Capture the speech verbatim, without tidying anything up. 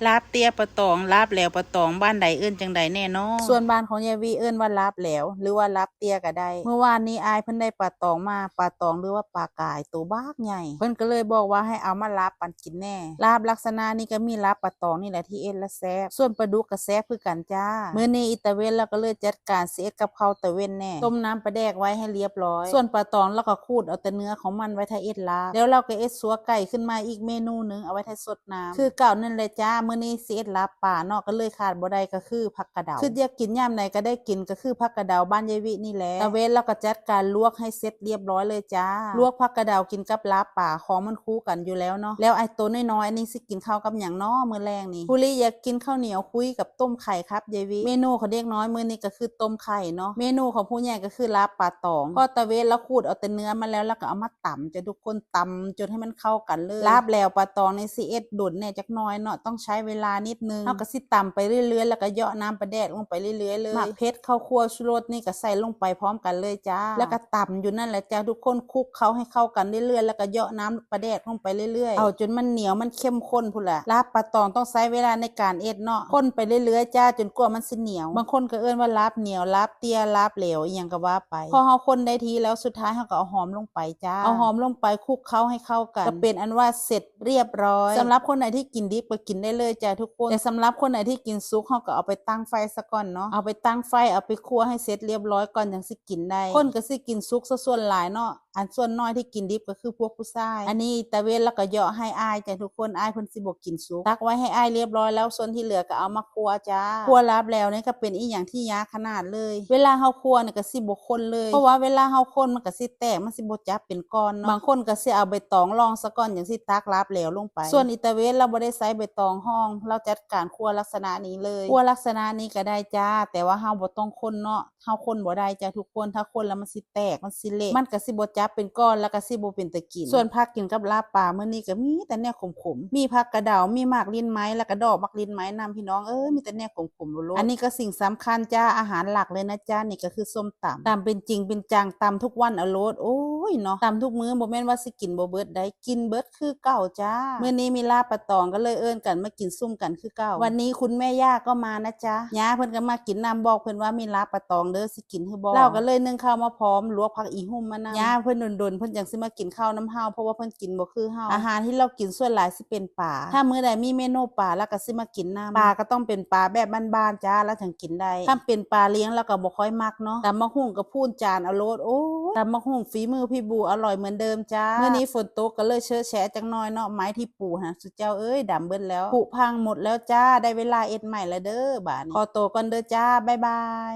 ลาบเตี้ยปลาตอง ลาบแหลวปลาตอง บ้านใดเอิ้นจั่งใดแน่น้อ ส่วนบ้านของยายวิเอิ้นว่าลาบแหลว หรือว่าลาบเตี้ยก็ได้ มื้อวานนี้อ้ายเพิ่นได้ปลาตองมา ปลาตองหรือว่าปลากายโตบักใหญ่ เพิ่นก็เลยบอกว่าให้เอามาลาบปันกินแน่ ลาบลักษณะนี้ก็มีลาบปลาตองนี่แหละที่เอ็ดแล้วแซ่บ ส่วนปลาดุกก็แซ่บคือกันจ้า มื้อนี้อีตาเวนลาวก็เลยจัดการสิเอ็ดกับข้าวตาเวนแน่ ต้มน้ำปลาแดกไว้ให้เรียบร้อย ส่วนปลาตองลาวก็ขูดเอาแต่เนื้อของมันไว้ถ้าเอ็ดลาบ แล้วลาวก็เอ็ดซั่วไก่ขึ้นมาอีกเมนูหนึ่งเอาไว้ถ้าสด น้ำ คือเก่านั่นแหละจ้า มื้อนี้สิเอ็ดลาบปลาเนาะ ก็เลยขาดบ่ได้ก็คือผักกะเดา คืออยากกินยามใดก็ได้กิน ก็คือผักกะเดาบ้านยายวินี่แหละ ตาเวนลาวก็จัดการลวกให้เสร็จเรียบร้อยเลยจ้า ลวกผักกะเดากินกับลาบปลา ของมันคู่กันอยู่แล้วเนาะ แล้วไอ้โตน้อยๆ อันนี้สิกินข้าวกับหยังน้อมื้อแลงนี่ ภูริอยากกินข้าวเหนียวคุยกับต้มไข่ครับยายวิ เมนูของเด็กน้อยมื้อนี้ก็คือต้มไข่เนาะ เมนูของผู้ใหญ่ก็คือลาบปลาตอง พอตาเวนลาวขูดเอาแต่เนื้อมาแล้ว ลาวก็เอามาตำจ้ะทุกคน ตำจนให้มันเข้ากันเลย ลาบแหลวปลาตองนี่สิเอ็ดโดนแน่จักหน่อยเนาะ ต้องใช้เวลานิดนึง เฮาก็สิตำไปเรื่อยๆ แล้วก็เหยาะน้ำปลาแดกลงไปเรื่อยๆ เลย หมากเผ็ด ข้าวคั่ว ชูรสนี่ก็ใส่ลงไปพร้อมกันเลยจ้า แล้วก็ตำอยู่นั่นแหละจ้าทุกคน คลุกเคล้าให้เข้ากันเรื่อยๆ แล้วก็เหยาะน้ำปลาแดกลงไปเรื่อยๆ เอาจนมันเหนียว มันเข้มข้นพู้นแหละ ลาบปลาตองต้องใช้เวลาในการเอ็ดเนาะ คนไปเรื่อยๆ จ้า จนกว่ามันสิเหนียว บางคนก็เอิ้นว่าลาบเหนียว ลาบเตี้ย ลาบแหลว อิหยังก็ว่าไป พอเฮาคนได้ที่แล้ว สุดท้ายเฮาก็เอาหอมลงไปจ้า เอาหอมลงไปคลุกเคล้าให้เข้ากัน ก็เป็นอันว่าเสร็จเรียบร้อย สำหรับคนไหนที่กินดิบก็กินได้เลยจ้าทุกคน แต่สำหรับคนไหนที่กินสุก เฮาก็เอาไปตั้งไฟซะก่อนเนาะ เอาไปตั้งไฟ เอาไปคั่วให้เสร็จเรียบร้อยก่อนจั่งสิกินได้ คนก็สิกินสุกซะส่วนหลายเนาะ อันส่วนน้อยที่กินดิบก็คือพวกผู้ชาย อันนี้ตาเวนลาวก็เหยาะให้อ้ายจ้ะทุกคน อ้ายเพิ่นสิบ่กินสุก ตักไว้ให้อ้ายเรียบร้อยแล้ว ส่วนที่เหลือก็เอามาคั่วจ้า คั่วลาบแหลวนี่ก็เป็นอีหยังที่ยากขนาดเลย เวลาเฮาคั่วนี่ก็สิบ่คนเลย เพราะว่าเวลาเฮาคนมันก็สิแตก มันสิบ่จับเป็นก้อนเนาะ บางคนก็สิเอาใบตองรองซะก่อนจั่งสิตักลาบแหลวลงไป ส่วนอีตาเวนลาวบ่ได้ใช้ใบตองรอง ลาวจัดการคั่วลักษณะนี้เลย คั่วลักษณะนี้ก็ได้จ้า แต่ว่าเฮาบ่ต้องคนเนาะ เฮาคนบ่ได้จ้าทุกคน ถ้าคนแล้วมันสิแตก มันสิเละ มันก็สิบ่จับเป็นก้อน แล้วก็สิบ่เป็นตากิน ส่วนผักกินกับลาบปลามื้อนี้ก็มีแต่แนวขมๆ มีผักกะเดา มีหมากลิ้นไม้ แล้วก็ดอกหมากลิ้นไม้นำพี่น้องเอ้ย มีแต่แนวขมๆ โลดๆ อันนี้ก็สิ่งสำคัญจ้า อาหารหลักเลยนะจ้า นี่ก็คือส้มตำ ตำเป็นจริงเป็นจัง ตำทุกวันเอาโลด โอ้ยเนาะ ตำทุกมื้อ บ่แม่นว่าสิกินบ่เบิดได้ กินเบิดคือเก่าจ้า มื้อนี้มีลาบปลาตองก็เลยเอิ้นกันมากินซุ่มกันคือเก่า วันนี้คุณแม่ย่าก็มานะจ๊ะ ย่าเพิ่นก็มากินนำ บอกเพิ่นว่ามีลาบปลาตองเด้อ สิกินหรือบ่ ลาวก็เลยนึ่งข้าวมาพร้อม ลวกผักอีหุ่มมานำ ย่าเพิ่นดนๆ เพิ่นจั่งสิมากินข้าวนำเฮา เพราะว่าเพิ่นกินบ่คือเฮา อาหารที่ลาวกินส่วนหลายสิเป็นปลา ถ้ามื้อใดมีเมนูปลา ลาวก็สิมากินนำ ปลาก็ต้องเป็นปลาแบบบ้านๆ จ้า ลาวจั่งกินได้ ถ้าเป็นปลาเลี้ยง ลาวก็บ่ค่อยมักเนาะ ตำบักหุ่งก็พูนจานเอาโลด โอ้ย ตำบักหุ่งฝีมือพี่บูอร่อยเหมือนเดิมจ้า มื้อนี้ฝนตกก็เลยเชอะแชะจักหน่อยเนาะ ไม้ที่ปูหั่น สุเจ้าเอ้ย ดำเบิดแล้ว ผุพังหมดแล้วจ้า ได้เวลาเอ็ดใหม่แล้วเด้อ บาดนี้ ขอตัวก่อนเด้อจ้า บ๊ายบาย